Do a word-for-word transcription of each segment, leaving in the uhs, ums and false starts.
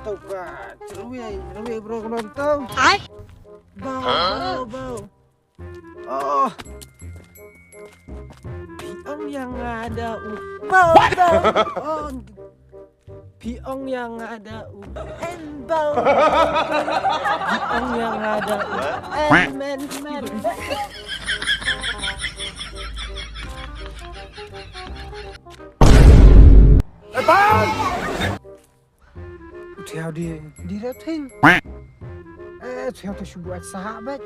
Ba, cerwi, cerwi bro, kenapa tau? Ai. Bau, bau, bau. Oh. Phi ong ïa nga da u bau, bau. Oh. Phi ong ïa nga da u en bau. Phi ong ïa nga da u en men men. Thiaw di, di rep thing. Eh, thiaw ta shu buat sah bet.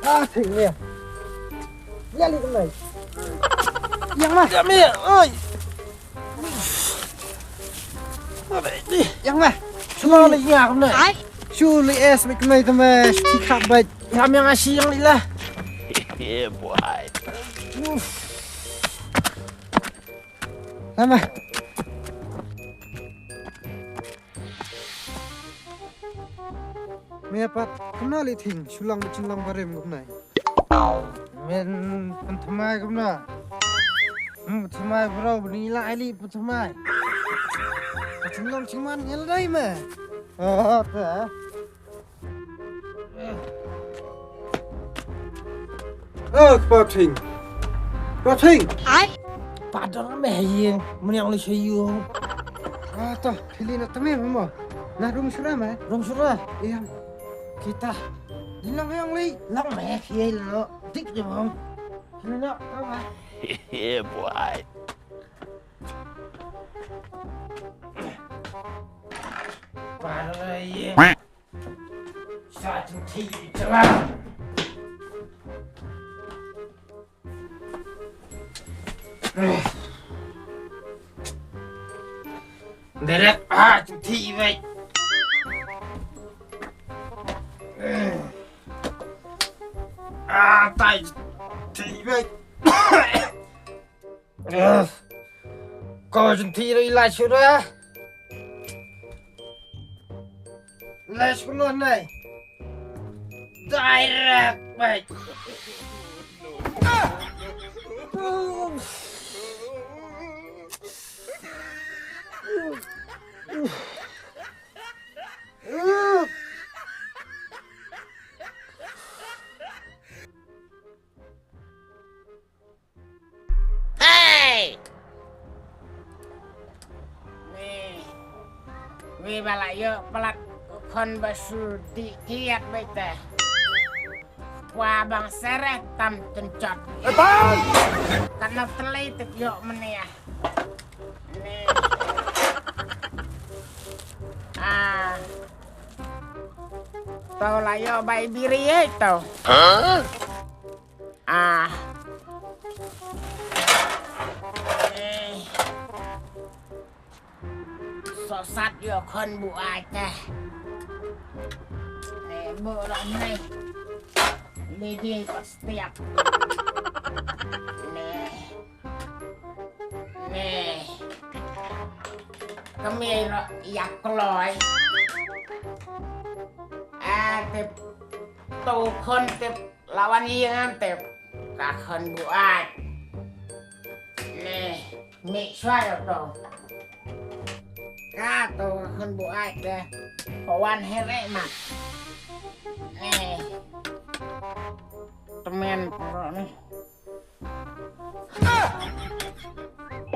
Ah, thing ni. Ya li kemai. Yang mah. Ya mi, oi. Yang mah. Shu li ya kemai. Shu li es bet kemai temai. Shu khap bet. Ngam yang asi yang li lah. Yeah, boy. Uff. Lama. Me pat, kumno li thing, shu long chin long barim kumnai. Men pynthymmai kumno. Hmm, pynthymmai bro, bni la ai li pynthymmai. Chin long chin man ngel dai me. Oh, ta. Oh, kpa thing. Kpa thing. Ai. Padang me hayeng, meniang li shayu. Ah, to, pili na tame mo. Na rung sura me. Rung sura. Iya. Kita. Di long yang li, long me, iya lo. Dik je mo. Pili na, apa? Yeah, boy. Padang hayeng. Sa tu ti jalan. Derek, ah, tu ti bai. Ah, tai ti bai. Ko jin ti ro ila shura. Lash ko nai. Direct back. Hey! Wi, wi ba la ïoh palat u khun ba shu dih kiad beit te. Kwa bang sereh tam tynchot. Eh, bang! Kan na teli tip ïoh menia. Ni. Ah. Tau la ïoh bai biri eh tau. Hah? Ah. Eh. Sosat ïoh khun buaid te. Eh, bu ram ni. Lidi ko stiap. Ni. Ni. Kami ro ïa kloi. Ah, tip tu khun tip Lawan ïing te ka khun buaid. Ni, mi shwa to. Ka to ka khun buaid te. Ko wan here mat. Ni. Temen poro ni.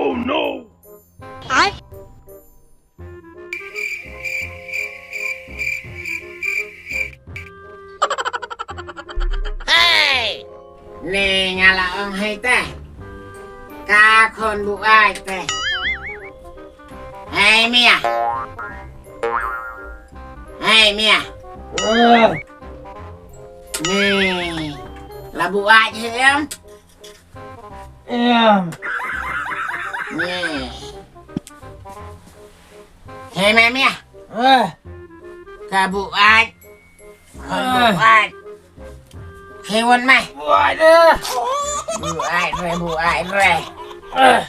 Oh no! Hey! Ni nga la ong hei te. Ka khun buaid te. Hei mia. Hei mia. Ni la buaid hei em. Em. Ni. Hei me mia. Eh. Ka buaid. Ka buaid. Hei wan me. Buaid eh. Buaid re, buaid re. Eh.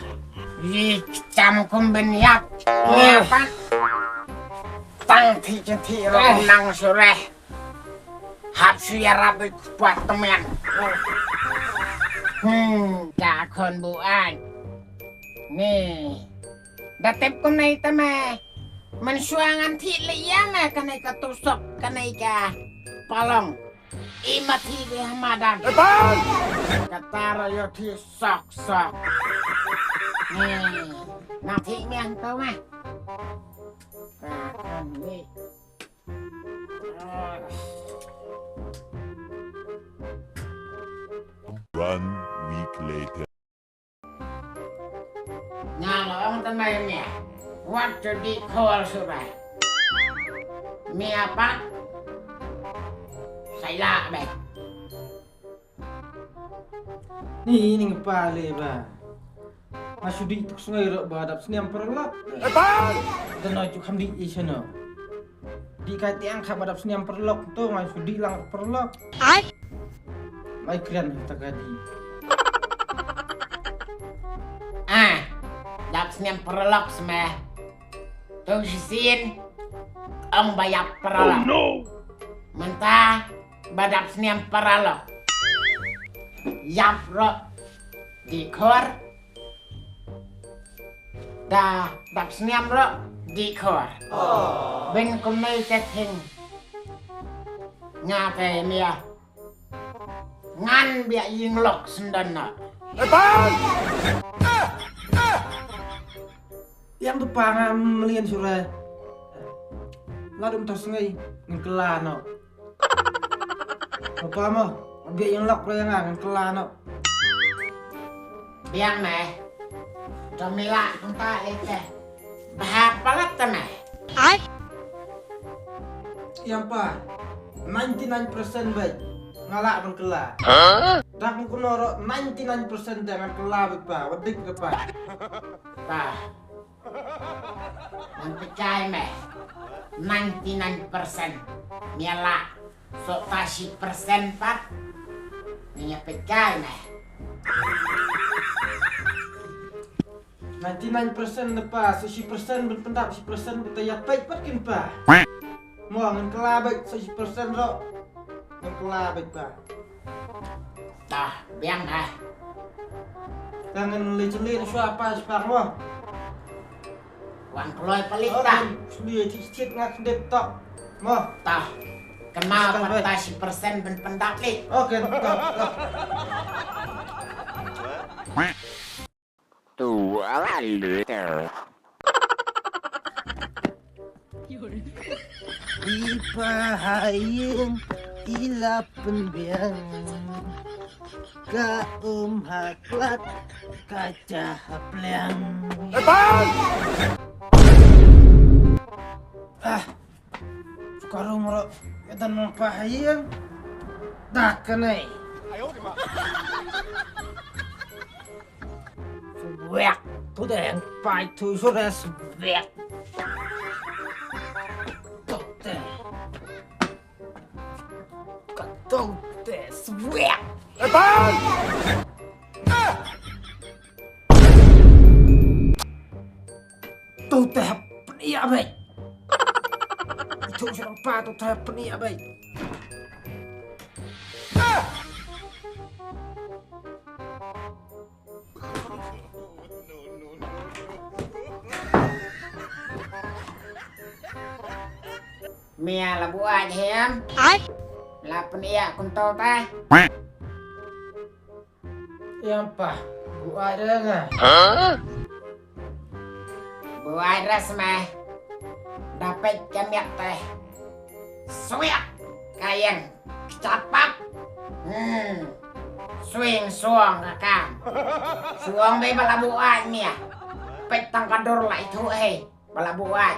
Yi cham kum ben yap. Nyapan. Tang thi chen thi ro nang sore. Hap shu ïarap bad kpa tymmen. Hmm, ka khun buaid. Ni. Da tip kumne te me. Mynshuwa ngan thied leh ïa me kane ka tusok, kane ka palong. I ma thied leh ha madan. Kata ruh ïoh thied sok sok. Nang thied me hangto me. Ka kan ni. One week later. Nga la ong te me mia, wat ju dih khor shuh ba. Mia pat sa ïa beit. Ni ning pa le ba. Nga shu dih tuk sngai ruh ba dap sniam paralok. Dano ju kham dih i shano. Dih kai tiang kha ba dap sniam paralok to nga shu dih lang paralok. Ai. Mai kren ta ka dih. Ah, dap sniam paralok sma. Tu shisien ong ba ïap paralok. Oh, no. Mynta ba dap sniam paralok. Ïap ruh dih khor. Da dap sniam ruh dih khor. Bin kumne te thing. Nga te mia. Ngan bia ïing lok sendon na. Ïam tu pa nga mlien shurai. La dum tas ngai ngan kela no. Apa mo? Bia ïing lok ruh ïa nga ngan kela no. Biang me. Jom ila kumta ite. Bahap palat te me. Ai. Ïam pa. Ninety nine percent beit nga lah ban kela. Dak mung kuno ruh ninety nine percent te ngan kela beit pa. Wadik ke pa. Pa. Ngan pynjah me. Ninety nine percent. Mia lah. Sota shi percent pat. Ngan pynjah me. Ninety nine percent ne pa, so shi percent ban pyndap shi percent beta ïa peit pat kin pa. Mo ngan kela beit so shi percent ro. Ngan kela beit pa. Tah, biang ha. Ka ngan le chele shuwa pa spak mo. Wan kloi palit ta. Chele chit chit nga kdip tok. Mo. Tah. Kena pat ta shi persen ban pyndap li. Okay, tah, tah. Tu ala liter. I pa ha ïing i la pynbiang. Ka um ha klat ka ja ha pliang. Ah. Ka rum ruh ka don ma pa ha ïing. Dak kane. Swiak tu deng pai tu sure swiak. Tu deng. Ka tu deng swiak. Tu te hap pynïap beit. Itu shu pa tu te hap pynïap beit. Mia la buaid hem. Ai. La pynïap kumto te. Ïam pa, buaid re nga. Buaid re sma. Da peit ka miat te. Swiak ka ïeng kchapat. Hmm. Swing suang ka kam. Suang be ba la buaid mia. Peit tang ka dur la ithuh hei. Ba la buaid.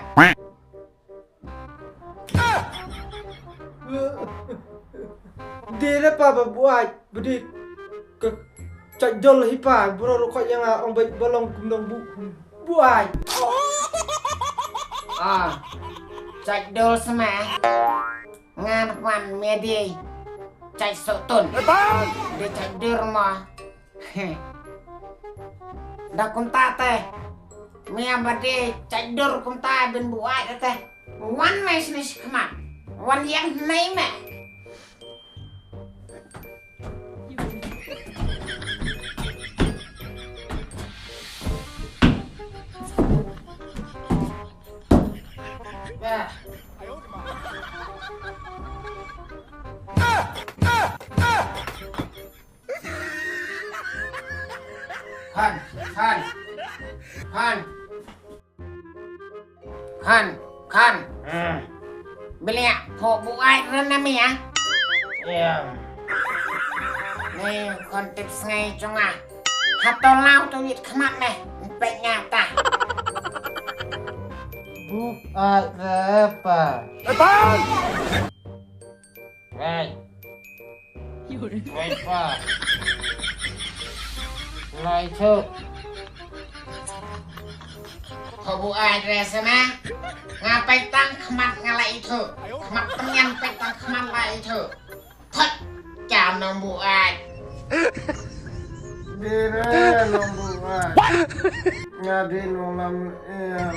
Dei re pa ba buaid, ba dei ka chait dol hi pa, bro ro ko ïa nga ong bai ba long kum dong bu, buaid. Ah, chait dol sma. Ngan kwan me dei chait sotun. Dei chait dur mo. Da kumta te. Mia ba dei chait dur kumta bin buaid te. Wan me shini shi khmat. Wan ïeng hnai me. Bah. Khan, khan, khan, khan, khan. Hmm. Beliak pok buai ren nami ya. Em. Ni kon tip sngai jong nga. Hato lau to wit khmat ne. Pek nga ta. Buai re pa. Hey. Wait pa. Lai thu. Kho buai re sema. Nga pek tang khmat nga lai thu. Khmat tang ngan pek tang khmat lai thu. Thot. Cham nong buai. Dei re nong buai. Nga dei nong lam em.